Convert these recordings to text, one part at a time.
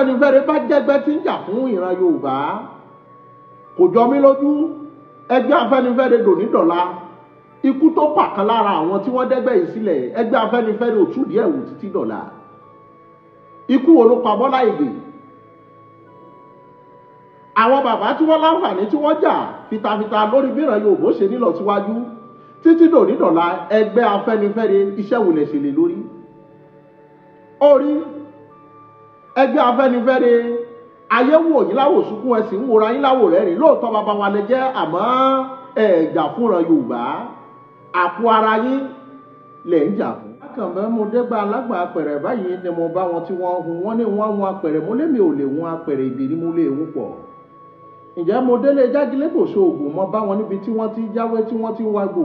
Afẹ́nifẹ́re bá jẹ́gbẹ́ tí ń jà fún ìran Yorùbá, kò jọ mí lójú. Ẹgbẹ́ Afẹ́nifẹ́re dòní dọ̀la. Ikú tó pàkan lára àwọn tí wọ́n dẹ́gbẹ́ yìí sílẹ̀, ẹgbẹ́ Afẹ́nifẹ́re ò túdìí ẹ̀wù títí dọ̀la. Ikú wo ló pa Bọ́lá Ìgè? Àwọn bàbá tí wọ́n láǹfààní tí wọ́n jà fitafita lórí bí ìran Yorùbá ṣe nílọ síwájú títí dòní dọ̀la, ẹgbẹ́ Afẹ́nifẹ́re iṣẹ́ wo lẹ̀ ṣe lè lórí? Orí ẹgbẹ́ Afẹ́nifẹ́re ayé wò yín láwò sunkún, ẹ sì ń wòra yín láwò rẹ́rìn. Lóòótọ́ bàbá wa lè jẹ́, àmọ́ ẹ jà fúnra Yorùbá, àpò ara yín lẹ̀ ń jà fún. Akànbẹ́ mo dẹ́gba alágbà apẹ̀rẹ̀ báyìí ni mo bá wọn tí wọ́n hun, wọ́n ní wọ́n hun apẹ̀rẹ̀, mo lémi ò lè hun apẹ̀rẹ̀, èdè ni mo lè hun pọ̀. Ǹjẹ́ mo délé jágilé kò ṣoògùn, mo bá wọn níbi tí wọ́n ti jáwé tí wọ́n ti ń wá gbò.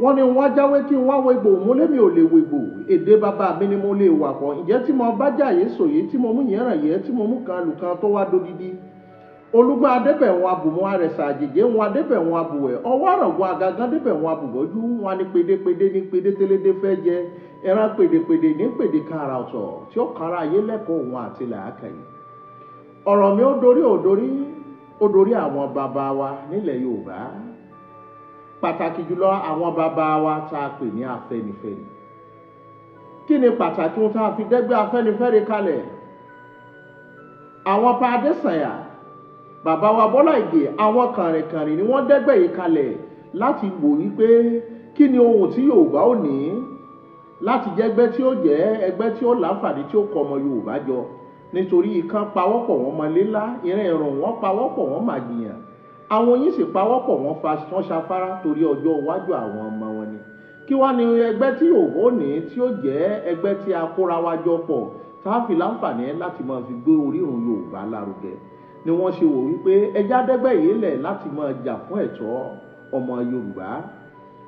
Wọ́n ní wọ́n jáwé kí wọ́n wégbò, mo lémi ò lè wégbò, èdè bàbá mi ni mo lè wà pọ̀. Ǹjẹ́ tí mo bá jàyè sòye tí mo mú yẹn ràn yẹ tí mo mú kan lù kan tó wá dodidi. Olúgbọ́n adébẹ̀wọ̀n abùmọ̀ àrẹ̀sà àjèjé wọn adébẹ̀wọ̀n abùwẹ̀ ọwọ́ àràngún àgàgán débẹ̀wọ̀n abùbọ́jú wọn ní pédépédé ní pédétélédé fẹ́ jẹ ẹran pédépédé ní pédé kan àrà ọ̀tọ̀ tí ó kára ayé lẹ́kọ̀ọ́ òun àti làákàyè. Ọ̀rọ̀ mi ó dorí ó dorí ó dorí àwọn bàbá wa nílẹ̀ Yorùbá, pàtàkì jùlọ àwọn bàbá wa tá a pè ní Afẹ́nifẹ́re. Kí ni pàtàkì ohun tá a fi dẹ́gbẹ́ Afẹ́nifẹ́re kalẹ̀? Àwọn pa Adésànyà, bàbá wa Bọ́lá Ìgè, àwọn kànrìnkànrìn ni wọ́n dẹ́gbẹ́ yìí kalẹ̀ láti wò wípé kí ni ohun tí Yorùbá ò ní láti jẹ́gbẹ́ tí ó jẹ́ ẹgbẹ́ tí ó láǹfààní tí ó kọ ọmọ Yorùbá jọ. Nítorí ikán pawọ́pọ̀ wọn mọ lílá, ìrìn ìrùn wọn pawọ́pọ̀ wọn mà jìyàn, àwọn yìí sì pawọ́pọ̀ wọn fa wọn ṣafárá torí ọjọ́ iwájú àwọn ọmọ wọn ni. Kí wá ní ẹgbẹ́ tí Yorùbá ò ní tí ó jẹ́ ẹgbẹ́ tí a kóra wa jọ pọ̀ tá a fi láǹfààní láti máa fi gbé orírun Yorùbá lárugẹ? Ni wọ́n ṣe wò wípé ẹjá dẹ́gbẹ́ yìí lẹ̀ láti máa jà fún ẹ̀tọ́ ọmọ Yorùbá.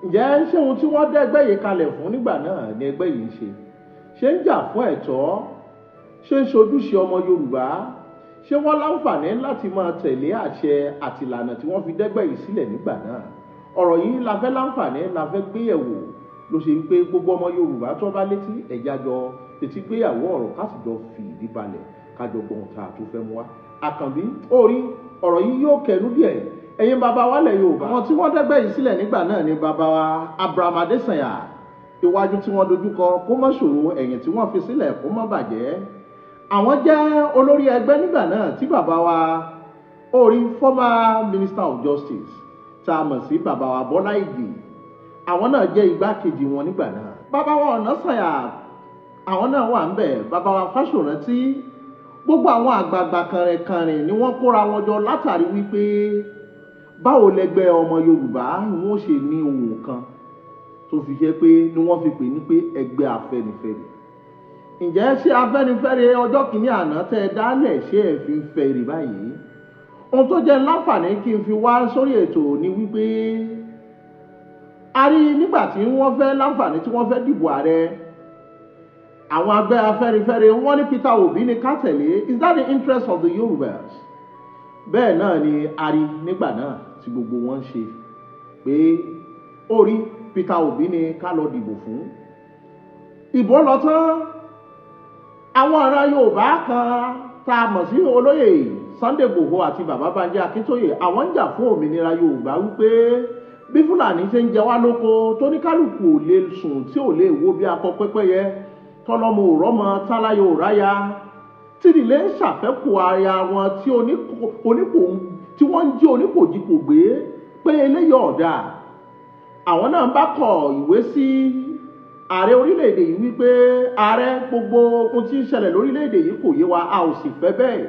Ǹjẹ́ ṣé ohun tí wọ́n dẹ́gbẹ́ yìí kalẹ̀ fún nígbà náà ni ẹgbẹ́ yìí ń ṣe? Ṣé ń jà fún ẹ̀tọ́? Ṣé ń ṣojúṣe ọmọ Yorùbá? Ṣé wọ́n láǹfààní láti máa tẹ̀lé àṣẹ àti ìlànà tí wọ́n fi dẹ́gbẹ́ yìí sílẹ̀ nígbà náà? Ọ̀rọ̀ yìí la fẹ́ láǹfààní la fẹ́ gbéyẹ̀wò, ló ṣe wípé gbogbo ọmọ Yorùbá tó bá létí ẹ̀já jọ etí gbéyàwó ọ̀rọ̀ ká sì jọ fi ìdí balẹ̀ kájọ gbọ̀n tá a tó fẹ́ mú wa. Àkànbí orí ọ̀rọ̀ yìí yóò kẹnu díẹ̀. Ẹ̀yin bàbá wa lẹ̀ Yorùbá, àwọn tí wọ́n dẹ́gbẹ́ yìí sílẹ̀ nígbà náà ni bàbá wa Abraham Adésànyà. Iwájú tí wọ́n dojúkọ kó má ṣòro, ẹ̀yìn tí wọ́n fi sílẹ̀ kó má bàjẹ́. Àwọn jẹ́ olórí ẹgbẹ́ nígbà náà tí bàbá wa orí former minister of justice tá a mọ̀ sí bàbá wa Bọ́lá Ìgè, àwọn náà jẹ́ igbákejì wọn nígbà náà. Bàbá wa Ọ̀nàsànyà, àwọn náà wà ńbẹ̀. Bàbá wa Fáṣọ̀rántí, gbogbo àwọn àgbààgbà kànrìnkànrìn ni wọ́n kóra wọn jọ látàrí wípé báwo lẹgbẹ́ ọmọ Yorùbá wọn ṣe ní ohun kan tó fi jẹ́ pé ni wọ́n fi pè ní pé ẹgbẹ́ Afẹ́nifẹ́re. Ǹjẹ́ ṣé Afẹ́nifẹ́re ọjọ́ kìíní àná tẹ́ ẹ dálẹ̀ ṣé ẹ fi ń fẹ́ rè báyìí? Ohun tó jẹ́ láǹfààní kí n fi wá sórí ètò ni wípé a rí nígbà tí wọ́n fẹ́ láǹfààní tí wọ́n fẹ́ dìbò ààrẹ, àwọn ẹgbẹ́ Afẹ́nifẹ́re wọ́n ní Peter Obi ní ká tẹ̀lé. Is that the interest of the Yorubas? Bẹ́ẹ̀ náà ni a rí nígbà náà tí gbogbo wọn ń ṣe pé orí Peter Obi ní ká lọ dìbò fún. Ìbò lọ tán, àwọn ará Yorùbá kan tá a mọ̀ sí olóyè Sunday Igboho àti bàbá Banji Akíntóyè, àwọn ń jà fún òmìnira Yorùbá wípé bí Fúlàní ṣe ń jẹ wá lóko tóníkálùkù ò lè sùn tí ò lè wo bí akọ pẹ́pẹ́yẹ, tọlọmọ ò rọ́mọ, táláyò ò ráyà, tìdílé ń ṣàfẹ́kù aya wọn tí onípò tí wọ́n ń jí onípòjìpò gbé, pé eléyìí ọ̀dà. Àwọn náà bá kọ ìwé sí ààrẹ orílẹ̀-èdè yìí wípé ààrẹ, gbogbo ohun tí ń ṣẹlẹ̀ lórílẹ̀-èdè yìí kò yé wa, a ò sì fẹ́ bẹ́ẹ̀,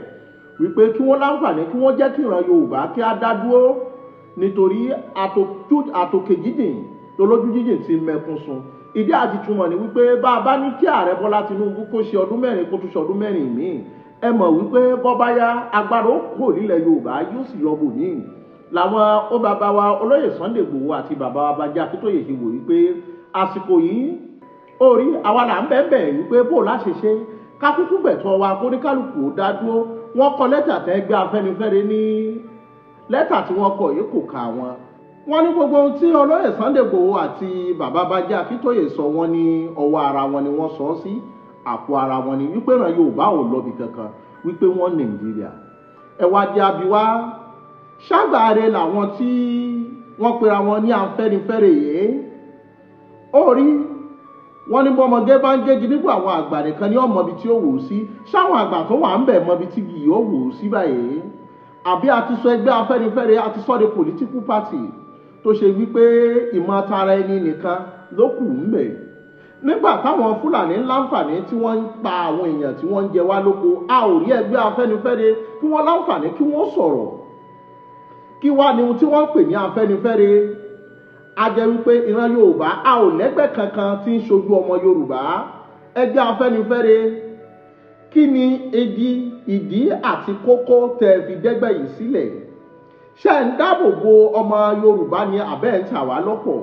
wípé kí wọ́n láǹfààní kí wọ́n jẹ́ kí ìran Yorùbá kí á dá dúró, nítorí àtòkè jíjìn lolójú jíjìn ti mẹ́kún sun. Ìdí àti túmọ̀ ni wípé bá a bá ní kí ààrẹ Bọ́lá Tinubu kó ṣe ọdún 4, kó tún ṣe ọdún 4 míì, ẹ mọ̀ wípé bọ́bá yá agbára ó kò nílẹ̀ Yorùbá, yóò sì lọ bò míì. Làwọn ó bàbá wa olóyè Sunday Igboho àti bàbá wa Banji Akíntóyè ṣe wò wípé àsìkò yìí orí àwa là ń bẹ́ẹ̀ wípé bó láṣẹ ṣe kákúkú gbẹ̀tọ́ wa kó ní kálukú ó dá dúró. Wọ́n kọ lẹ́tà tẹ́ gbé Afẹ́nifẹ́re ní lẹ́tà tí wọ́n kọ yìí kò kà wọ́n. Wọ́n ní gbogbo ohun tí olóyè Sunday Igboho àti bàbá Banji Akíntóyè sọ, wọ́n ní ọwọ́ ara wọn ni wọ́n sọ ọ́ sí. Àpò ara wọn ni wípé ìran Yorùbá ò lọ́bi kankan, wípé wọ́n Nàìjíríà. Ẹ wá jẹ́ abiwá ṣàgbàre làwọn tí wọ́n pera wọn ní Afẹ́nifẹ́re yìí. Ó rí wọ́n ní bọ́mọdé bá ń gégi nígbà àwọn àgbà nìkan ní ọmọbi tí ó wò ó sí. Ṣáwọn àgbà tó wà ń bẹ̀ mọbi tí kì yóò wò ó sí báyìí? Àbí a ti sọ ẹgbẹ́ Afẹ́nifẹ́re, a ti sọ de political party tó ṣe wípé ìmọ̀ tara ẹni nìkan ló kù ń bẹ̀? Nígbà táwọn Fúlàní láǹfààní tí wọ́n ń pa àwọn èèyàn tí wọ́n ń jẹ wá lóko, a ò rí ẹgbẹ́ Afẹ́nifẹ́re kí wọ́n láǹfààní kí wọ́n sọ̀rọ̀. Kí wá ni ohun tí wọ́n ń pè ní Afẹ́nifẹ́re? A jẹ́ wípé ìran Yorùbá a ò lẹ́gbẹ́ kankan tí ń ṣojú ọmọ Yorùbá. Ẹgbẹ́ Afẹ́nifẹ́re, kí ni igi ìdí àti kókó tẹ́ fi dẹ́gbẹ́ yìí sílẹ̀? Ṣé ń dáàbò bo ọmọ Yorùbá ni àbẹ́ ń tà wá lọ́pọ̀?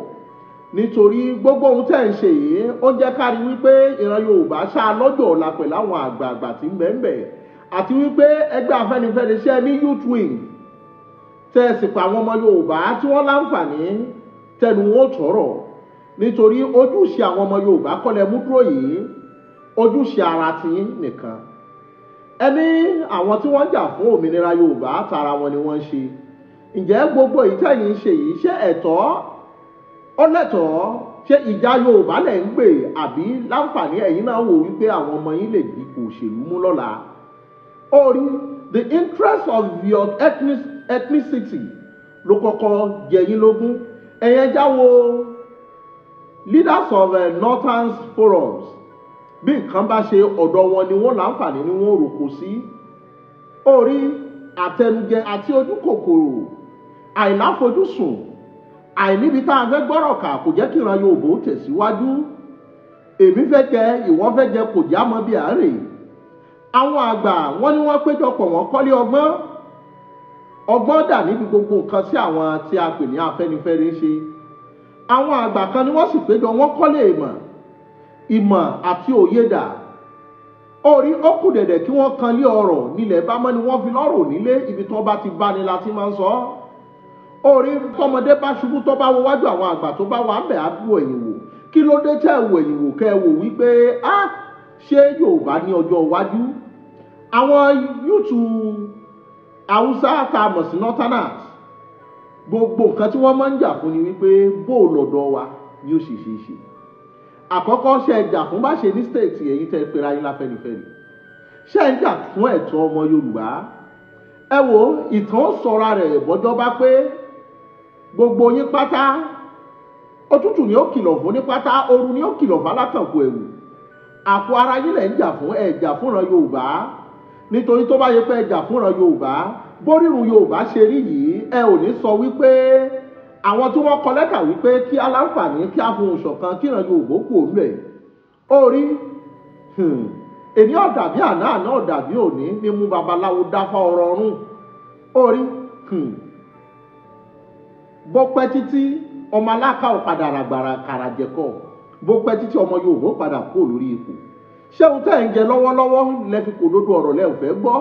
Nítorí gbogbo ohun tẹ́ ń ṣe yìí ó jẹ́ ká rí wípé ìran Yorùbá ṣá lọ́jọ́ ọ̀la pẹ̀lú àwọn àgbààgbà tí ń bẹ ń bẹ̀, àti wípé ẹgbẹ́ Afẹ́nifẹ́re ṣe ní youth wing tẹ́ ẹ sì pa àwọn ọmọ Yorùbá tí wọ́n láǹfààní tẹnu wọn ò tọrọ. Nítorí ojúṣe àwọn ọmọ Yorùbá kọ́lẹ̀ mú dúró yìí, ojúṣe ara tiyín nìkan. Ẹni àwọn tí wọ́n ń jà fún òmìnira Yorùbá tara wọn ni wọ́n ń ṣe. Ǹjẹ́ gbogbo ìtẹ̀yìn ń ṣe yìí ṣé ẹ̀tọ́ ó lẹ́tọ̀ọ́? Ṣé ìjà Yorùbá lẹ̀ ń gbè, àbí láǹfààní ẹ̀yin náà wò wípé àwọn ọmọ yín lè dipò òṣèlú mú lọ́la? Ó rí the interest of your ethnicity ló kọ́kọ́ jẹ yín lógún. Ẹ̀yẹn jáwo leaders of Northern forums, bí nǹkan bá ṣe ọ̀dọ̀ wọn ni wọ́n láǹfààní ni wọ́n rò sí. Ó rí àtẹnujẹ àti ojú kòkòrò, àìláfojúsùn, àìníbi tá a fẹ́ gbọ́rọ̀ kà kò jẹ́ kí ìran Yorùbá ó tẹ̀síwájú. Èmi fẹ́ jẹ, ìwọ fẹ́ jẹ, kò já mọ́ bí àárẹ̀. Àwọn àgbà wọ́n ní wọ́n péjọpọ̀, wọ́n kọ́lé ọgbọ́n. Ọgbọ́n dà níbi gbogbo nǹkan tí àwọn tí a pè ní Afẹ́nifẹ́re ń ṣe. Àwọn àgbà kan ni wọ́n sì péjọ, wọ́n kọ́lé ìmọ̀, ìmọ̀ àti òye dà. Orí ó kù dẹ̀dẹ̀ kí wọ́n kan lé ọ̀rọ̀ nílẹ̀ bá mọ́ ni wọ́n fi lọ́rọ̀ nílé. Ibi tó bá ti bá ni la ti máa ń sọ ọ́. Orí tọmọdé bá ṣubú, tó bá wo wájú àwọn àgbà tó bá wà ń bẹ̀, á wò ẹ̀yìn wò. Kí ló dé tẹ́ wò ẹ̀yìn wò kẹ́ ẹ wò wípé á ṣé Yorùbá ní ọjọ́ iwájú? Àwọn youth Haúsá tá a mọ̀ sí Northerners, gbogbo nǹkan tí wọ́n máa ń jà fún ni wípé bó lọ́dọ̀ wa ni ó sì ṣe é ṣe. Àkọ́kọ́, ṣe ẹ jà fún bá ṣe ní state? Ẹ̀yin tẹ́ pera yín láfẹ́nifẹ́re, ṣe ń jà fún ẹ̀tọ́ ọmọ Yorùbá? Ẹ wo ìtàn sọra rẹ̀ bọ́jọ́ bá pé gbogbo yín pátá. Òtútù ni ó kìlọ̀ fún ní pátá, ooru ni ó kìlọ̀ fún alákànkù ẹ̀wù. Àpò ara yín lẹ̀ ń jà fún, ẹ̀ jà fúnran Yorùbá. Nítorí tó bá yẹ pé ẹ jà fúnran Yorùbá, bórírun Yorùbá ṣe rí yìí, ẹ ò ní sọ wípé àwọn tí wọ́n kọ lẹ́tà wípé kí aláǹfààní kí á fohùn ṣọ̀kan kí ìran Yorùbá kú òun bẹ̀. Ó rí èní ọ̀dàbí àná, àná ọ̀dàbí òní ní mú babaláwo dáfá ọ̀rọ̀ ọ̀run. Ó rí bó pẹ́ títí, ọmọ aláka ò padà ràgbàrà kàràjẹ̀kọ̀. Bó pẹ́ títí, ọmọ Yorùbá ó padà kú lórí ipò. Ṣé ohun tẹ́ ẹ̀ ń jẹ lọ́wọ́lọ́wọ́ lẹ fi kò dodo ọ̀rọ̀ lẹ́ ò fẹ́ gbọ́?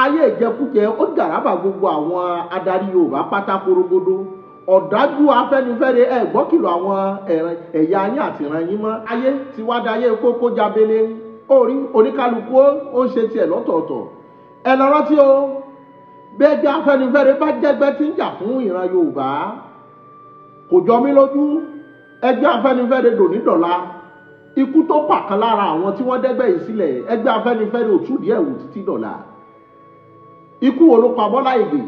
Ayé ìjẹkújẹ ó dàrábà gbogbo àwọn adarí Yorùbá pátá korogodo. Ọ̀dájú Afẹ́nifẹ́re, ẹ̀ gbọ́ kìlọ̀ àwọn ẹ̀yà yín àti ìran yín mọ́. Ayé ti wá dayé kókó jábélé. Ó rí oníkálukú ó ń ṣe tiẹ̀ lọ́tọ̀ọ̀tọ̀. Ẹ lọ rántí o, bẹ́ẹ̀gbẹ́ Afẹ́nifẹ́re bá jẹ́gbẹ́ tí ń jà fún ìran Yorùbá, kò jọ mí lójú. Ẹgbẹ́ Afẹ́nifẹ́re dòní dọ̀la, ikú tó pàkan lára àwọn tí wọ́n dẹ́gbẹ́ yìí sílẹ̀, ẹgbẹ́ Afẹ́nifẹ́re ò túdìí ẹ̀wù títí dọ̀la. Ikú wo ló pa Bọ́lá Ìgè?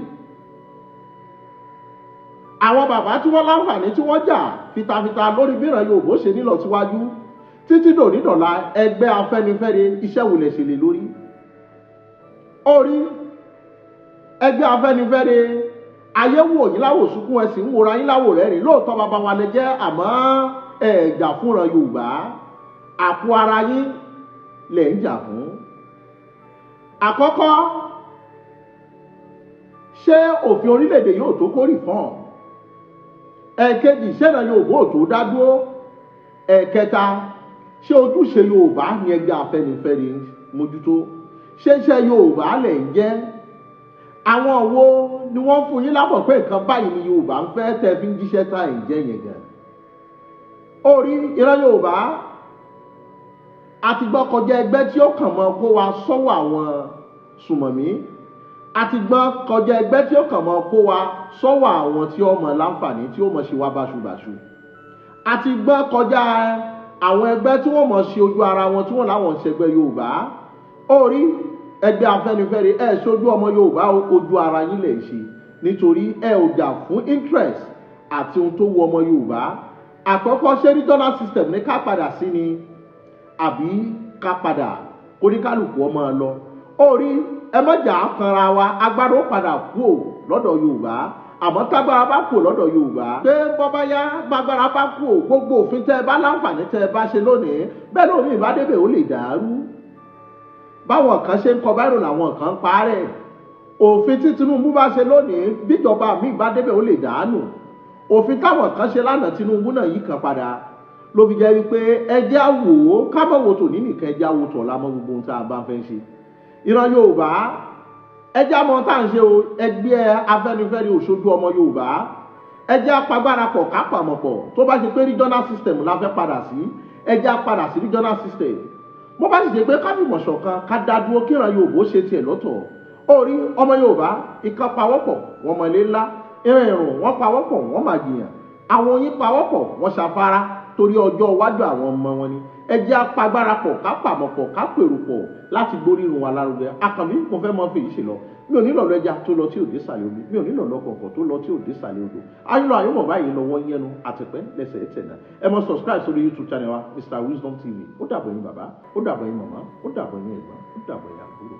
Àwọn bàbá tí wọ́n láǹfààní tí wọ́n jà fitafita lórí bíran Yorùbá ṣe nílọ síwájú títí dòní dọ̀la, ẹgbẹ́ Afẹ́nifẹ́re iṣẹ́ wo lẹ̀ ṣe lè lórí? Ó rí ẹgbẹ́ Afẹ́nifẹ́re, ayé wò yín láwò sunkún, ẹ sì ń wòra yín láwò rẹ́rìn. Lóòótọ́ bàbá wa lè jẹ́, àmọ́ ẹ jà fúnra Yorùbá, àpò ara yín lẹ̀ ń jà fún. Àkọ́kọ́, ṣé òfin orílẹ̀-èdè yóò tó kó reform? Ẹ̀ẹ̀kejì, ṣẹ́nà Yorùbá ò tó dá dúró? Ẹ̀ẹ̀kẹta, ṣé ojúṣe Yorùbá ní ẹgbẹ́ Afẹ́nifẹ́re mójútó? Ṣé iṣẹ́ Yorùbá lẹ̀ ń jẹ́? Àwọn wo ni wọ́n fún yín lábọ̀ pé nǹkan báyìí ni Yorùbá ń fẹ́ tẹ́ fi ń jíṣẹ́ tá ẹ̀ ń jẹ́ yẹn gan? Ó rí ìran Yorùbá. A ti gbọ́n kọjá ẹgbẹ́ tí ó kàn mọ́ kó wa sọ́wọ́ àwọn sùmọ̀mí. A ti gbọ́n kọjá ẹgbẹ́ tí ó kàn mọ́ kó wa sọ́wọ́ àwọn tí ó mọ̀ láǹfààní tí ó mọ̀ ṣe wá báṣubàṣu. A ti gbọ́n kọjá àwọn ẹgbẹ́ tí wọ́n mọ̀ ṣe ojú ara wọn tí wọ́n láwọn ń ṣẹgbẹ́ Yorùbá. Ó rí ẹgbẹ́ Afẹ́nifẹ́re, ẹ ṣojú ọmọ Yorùbá, ojú ara yín lè ṣe, nítorí ẹ ò jà fún interest àti ohun tó wu ọmọ Yorùbá. Àkọ́kọ́, ṣé regional system ní ká padà sí ni, àbí ká padà kóníkálùkù ọmọ lọ? Ó rí, ẹ má jà kanra wa. Agbára ó padà kú ò lọ́dọ̀ Yorùbá, àmọ́ tágbára bá kú ò lọ́dọ̀ Yorùbá, pé bọ́bá yá gbàgbára bá kú ò, gbogbo òfin tẹ́ ẹ bá láǹfààní tẹ́ ẹ bá ṣe lónìí, bẹ́ẹ̀ lómi ìbá débẹ̀, ó lè dàrú. Báwọn kan ṣe ń kọ báyìí làwọn kan ń parẹ́. Òfin tí Tinubu bá ṣe lónìí, bíjọba mi bá débẹ̀, ó lè dànù. Òfin táwọn kan ṣe lánàá, Tinubu náà yí kan padà. Ló fi jẹ́ wípé ẹjẹ́ àwò ká mọ̀ wò tòní nìkan, ẹjẹ́ àwò tọ̀la mọ́ gbogbo ohun tá a bá fẹ́ ṣe. Ìran Yorùbá, ẹjẹ́ àmọ́ tá à ń ṣe o. Ẹgbẹ́ Afẹ́nifẹ́re òṣojú ọmọ Yorùbá. Ẹjẹ́ apagbára pọ̀, ká pàmọ̀ pọ̀. Tó bá ṣe pé regional system la fẹ́ padà sí, ẹjẹ́ á sí regional system. Bó bá sì ṣe pé ká fìmọ̀ ṣọ̀kan, ká dá dúró, kíran Yorùbá ó ṣe tiẹ̀ lọ́tọ̀. Ó rí ọmọ Yorùbá, ìkan pawọ́pọ̀ wọ́n mọ̀lé ńlá, ìrìn ìrùn wọ́n pawọ́pọ̀ wọ́n máa jìyàn, àwọn oyin pawọ́pọ̀ wọ́n ṣàfárá torí ọjọ́ iwájú àwọn ọmọ wọn ni. Ẹ jẹ́ apagbára pọ̀, ká pàmọ̀ pọ̀, ká pèrò pọ̀ láti gbórírun wa lárugẹ. Àkànbí mo fẹ́ mọ fèyí ṣe lọ. Mi ò nílò ẹja tó lọ tí ò dé sàlẹ̀ omi, mi ò nílò lọ́kọ̀ọ̀kan tó lọ tí ò dé sàlẹ̀ odò. Ayúlọ ayúmọ̀ báyìí lọ́wọ́ yẹnu àtẹ̀pẹ́ lẹ́sẹ̀ tẹ̀nà. Ẹ mọ subscribe sórí YouTube channel wa, Mr Wisdom TV. Ó dàbọ̀ yín bàbá, ó dàbọ̀ yín màmá, ó dàbọ̀ yín ẹ̀gbọ́n, ó dàbọ̀ yín àbúrò.